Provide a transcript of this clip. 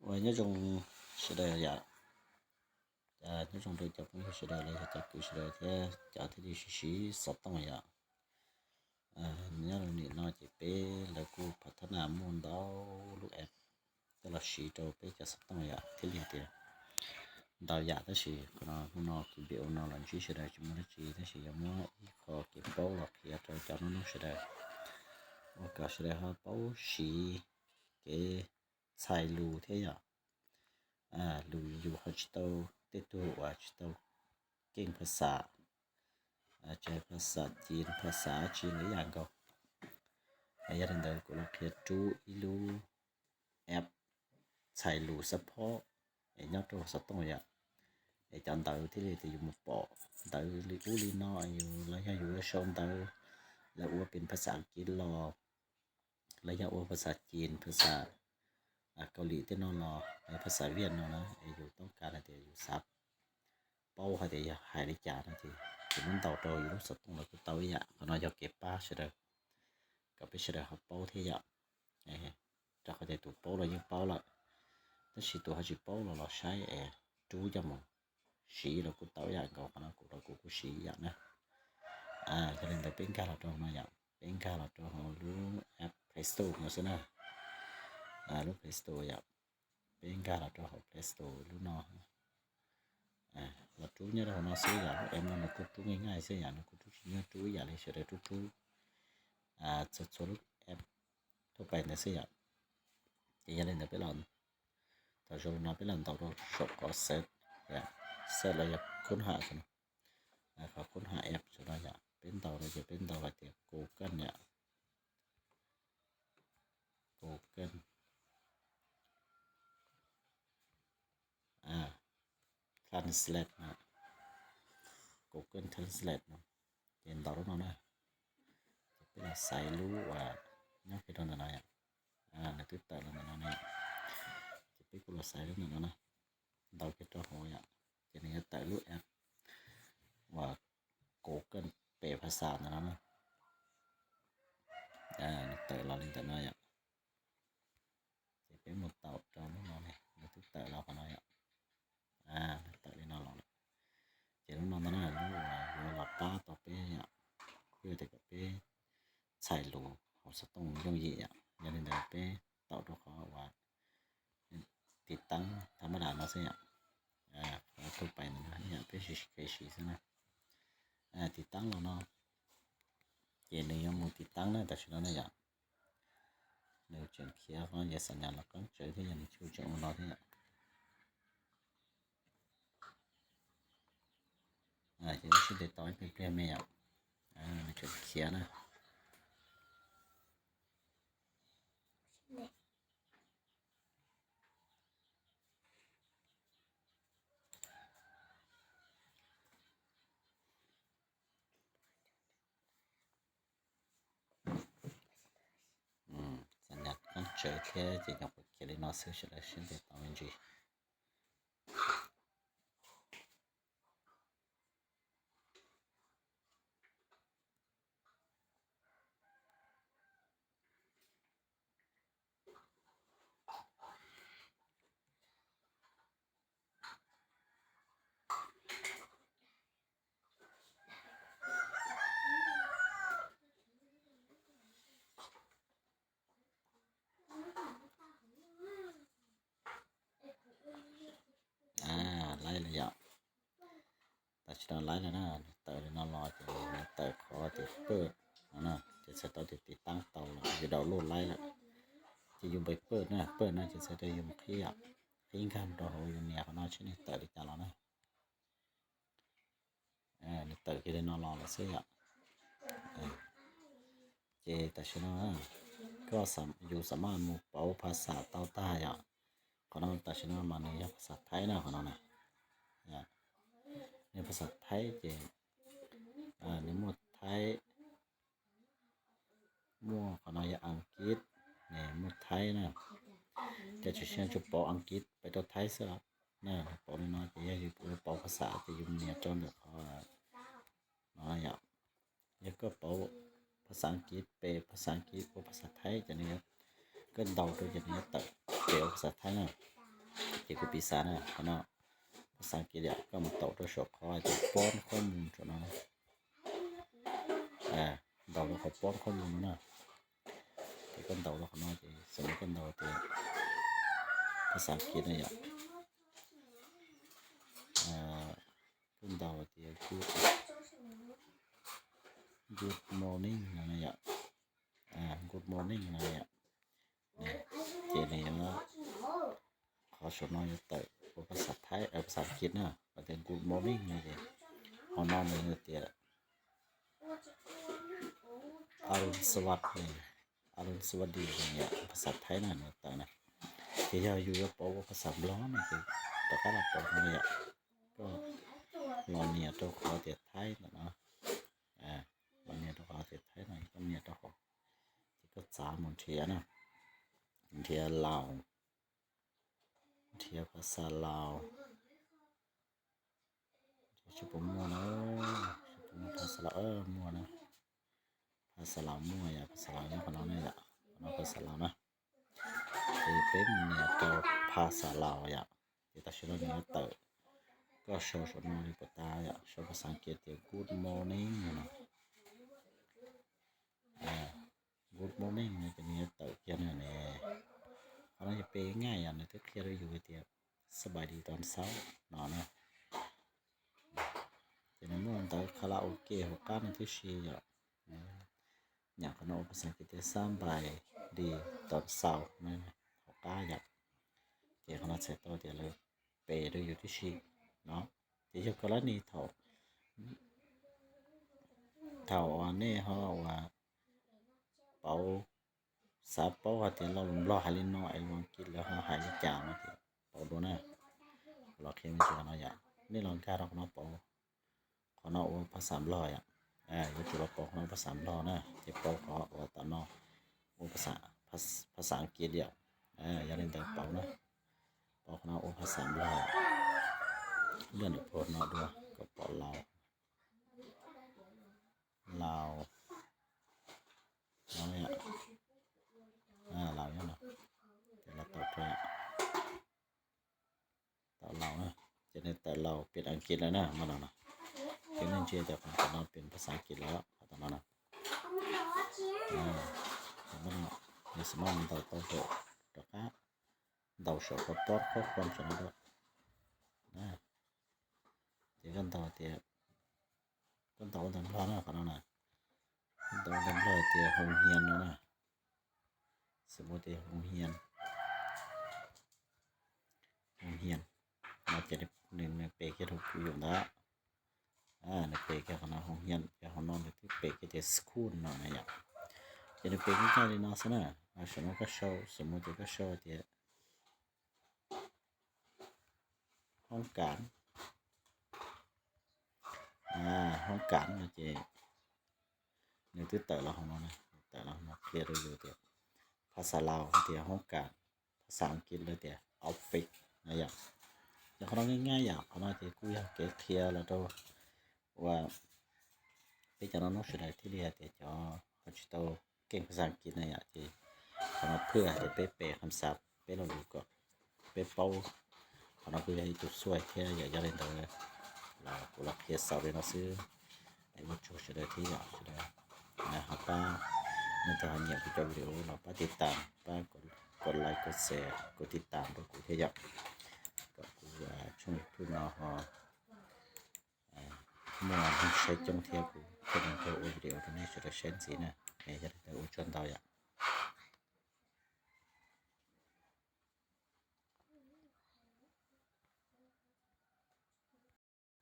Ua nyob zoo sawv daws yom, nyob zoo rau cov phooj ywg sawv daws los yog cov kwv sawv daws thiab cov thiaj li siv siv xov tooj yom. Nyob rau nim no ces peb lawv kuj phav thab nas muaj ntau lub app coj los siv rau peb cov xov tooj yom, thiaj li tias ntau yam, tab sis qhov no hnub no kuv npias ua no los ntsib sawv daws tsis muaj dab tsi, tab sis yog muab ib qho kev paub los qhia rau cov noob noob sawv daws, ua kom sawv daws ho paub siv kev txhais lus thiab yom. Lus yus ho tsis tau, tej tug uas tsis tau keej phas xas, tsis hais phas xas Cin phas xas tsi los ib yam nkaus. Yog li ntawd kuv los qhia rub ib lub app txhais lus support es nyob rau xov tooj yom. Es cov ntawv thiaj li tias yus mus pom ntawv li ub li no, yus los yog yus ua sau ntawv, lawv ua pem phas xas Askiv los, los yog ua phas xas Cin phas xas Kaus Lim tej no los, phas xas Viaj no na, es yus toob kas hais tias yus xav paub hais tias yog hais li cas no ces yus muab ntaus rau yus lub xov tooj los kuj tau ib yam. Qhov no yog kev pab sawv daws, kom peb sawv daws ho paub thiab yom. Rau qhov tias tus paub los yeej paub lawm, tab sis tus ho tsis paub los los saib es rub coj mus siv los kuj tau ib yam nkaus. Qhov no kuv los kuv kuj siv ib yam na. Yog li ntawd peb nkag los rau no yom, peb nkag los rau hauv lub app Play Store no xwb na. Lub Play Store yom, peb nkag los rau hauv Play Store lub no los rub nyob rau hauv no xwb yom. Lub app no nws kuj rub nyaj nyaj xwb yom, nws kuj rub tsis nyuaj, rub ib yam li sawv daws rub rub txhua txhua lub app thauj pais ntawd xwb yom. Ces yog li ntawd peb los, thaum zoo li no peb los ntaus rau saum qhov search, search los yog khub ham no, qhov khub ham app saum no yom, peb ntaus no ces peb ntaus hais tias Google yom, Google Translate no, Google Translate no, ces ntaus lub no na. Ces peb los xaiv lub uas nyob kiag rau ntawm no yom, nws twb tawm los ntawm no na. Ces peb kuj los xaiv lub ntawm no na, ntaus kiag rau hauv yom, ces nws yuav tawm lub app uas Google pem phas xas ntawm no na. Nws tawm los li ntawm no yom. Ces peb mus taum rau lub no ne, nws twb tawm los qhov no yom. Nws tawm li no los lawm. Ces lub no ntag na, lub uas yuav los pab tau peb yom, kuj yog tias kom peb txhais lus hauv xov tooj yooj yim yom. Yog li ntawd peb taum rau qhov uas tiv taab thab mab das no xwb yom. Qhov thauj pais ntawm no yom, peb siv kev siv xwb na. Tiv taab los no, ces nws yuav mus tiv taab na, tam sim no na yom. Nws tseem khiav qhov yog xam nyas los qeeb tsawv thiab, yog nws tseem tseem ua no thiab yom. Ces wb sib ntes tos ib pliag me yom, nws tseem khiav na. Xam nyas qeeb tsawv thiab ces nyuam qhuav khiav li no xwb, sawv daws sib ntes tos me ntsis. Laib lawm yom. Tam sim no laib lawm na, nws tawm li no los ces nws tawm qhov tias pawj no na, ces txhais tau tias tiv taab tau lawm, yus download laib lawm. Ces yus npais pawj na, pawj no ces txhais tau yus mus qhib yom, qhib nkag mus rau hauv yus nias qhov no seb nws tawm li cas los na. Nws tawm kiag li no los lawm xwb yom. Ces tam sim no koj, yus xam maj mus pauv phas xas tau tag yom. Qhov no tam sim no mas nws yog phas xas Thaib na, qhov no na. Nws phas xas Thaib ces nws muaj Thaib, muaj qhov no yog Askiv, nws muaj Thaib na. Ces tshwm sim tsuas pauv Askiv pem rau Thaib xwb os. Na, pauv li no ces yog yus pauv phas xas ces yus nias rau ntawm qhov no yom. Yog koj pauv phas xas Askiv pem phas xas Askiv ua phas xas Thaib ces nws, koj ntaus rau ces nws yuav tawm pem ua phas xas Thaib na. Ces kuv piv xav na, qhov no phas xas As kiv yom, koj mus ntaus rau saum qhov tias poob qhob mus saum no, ntaus rau qhov poob qhob mus no na. Ces koj ntaus rau qhov no ces xam li koj ntaus tias phas xas As kiv no yom, koj ntaus tias good morning no yom, good morning no yom. Ces nws yuav, qhov saum no yuav tawm ua phas xas Thaib, phas xas As kiv na, tias good morning no ces qhov no nws tias อรุณสวัสดิ์ no, อรุณสวัสดี no yom, phas xas Thaib na nws tawm na. Ces yog yus yuav pauv ua phas xas Nplog no ces rov qab los pauv no yom. Koj los nias rau qhov tias Thaib ntawm no, los nias rau qhov tias Thaib no, koj nias rau qhov, ces koj txav mus nrhiav na, nrhiav Laus, nrhiav phas xas Laus. Tsis pom muaj na, tsis pom muaj phas xas Laus, muaj na. Phas xas Laus muaj yom, phas xas Laus nyob qhov no ne yom, qhov no phas xas Laus na. Ces peb mus nias rau phas xas Laus yom, ces tam sim no nws yuav tawm, koj sau saum no li puas tas yom, sau phas xas As kiv tias good morning no. Good morning no ces nws yuav tawm kiag no ne. Qhov no yog pe nyaj yom, nws twb qhia rau yus hais tias สบายดีตอนเช้า no na. Ces nws muaj ntawv karaoke hauv qab no tib si yom. Nyam qhov no ua phas xas As kiv tias สบายดีตอนเช้า no hauv qab yom. Ces qhov no txhais tau tias lawv pe rau yus tib si no. Ces yog koj lab ni thaum, thaum uas nej ho uas pauv, xav paub hais tias lo lus Nplog hais li no es lo As kiv lawv ho hais li cas no ces pauv dua na. Kuv los qhia me ntsis qhov no yom, nej los nkag rau qhov no pauv, qhov no ua phas xas Nplog yom. Yuav tsum los pauv qhov no phas xas Nplog na, ces pauv qhov uas tom no ua phas xas As kiv yom. Yog li ntawd pauv na, pauv qhov no ua phas xas Nplog, lwaj nram puag no dua kom pom Laus, Laus, Laus nyob no, ces los tawm rau, tawm Laus na, ces nws tawm Laus pias As kiv lawm na, no no. Ces nej ntsia tias qhov tom no pias phas xas As kiv lawm, qhov tom no na. Nws xam maj ntaus tau saum, rov qab ntaus saum qhov pob qhob qhom saum no dua. Ces koj ntaus tias, koj ntaus ua ntawv Nplog na qhov no na, ntaus ua ntawv Nplog tias hoo hias no na. Xam maj tias hoo hias, hoo hias no ces nws pe kiag rau kuv yus ntawd. Nws pe kiag qhov no hoo hias, ces hauv no nws twb pe kiag tias school no na yom. Ces nws pe kiag li no xwb na. Saum no koj sau, xam maj tias koj sau tias hoob kav, hoob kav no ces nws twb tawm los hauv no, tawm los hauv no qhia rau yus tias phas xas Laus tias hoob kav, phas xas As kiv lawv tias office na yom. Ces qhov no nyaj nyaj yom, qhov no ces kuj yog kev qhia los rau uas peb cov no hnub sawv daws thiaj li hais tias cov ho tsis tau keej phas xas As kiv na yom, ces qhov no phwj hais tias peb pe kham xav peb lo lus kom peb paub. Qhov no kuj yog ib tug xuaj thiab yom. Yog li ntawd los kuv los qhia xaus li no xwb. Es ua tsaug sawv daws thiab yom, sawv daws ho pab, nej tau ho nyiam kuv cov video los pab tiv tam, pab kom like, kom share, kom tiv tam rau kuv thiab yom, kom kuv tshooj YouTube no ho muaj neeg saib coob thiab kuv thiaj li tau ua video rau nej sawv daws saib ntxiv na. Es yog li ntawd ua tsaug ntau yom.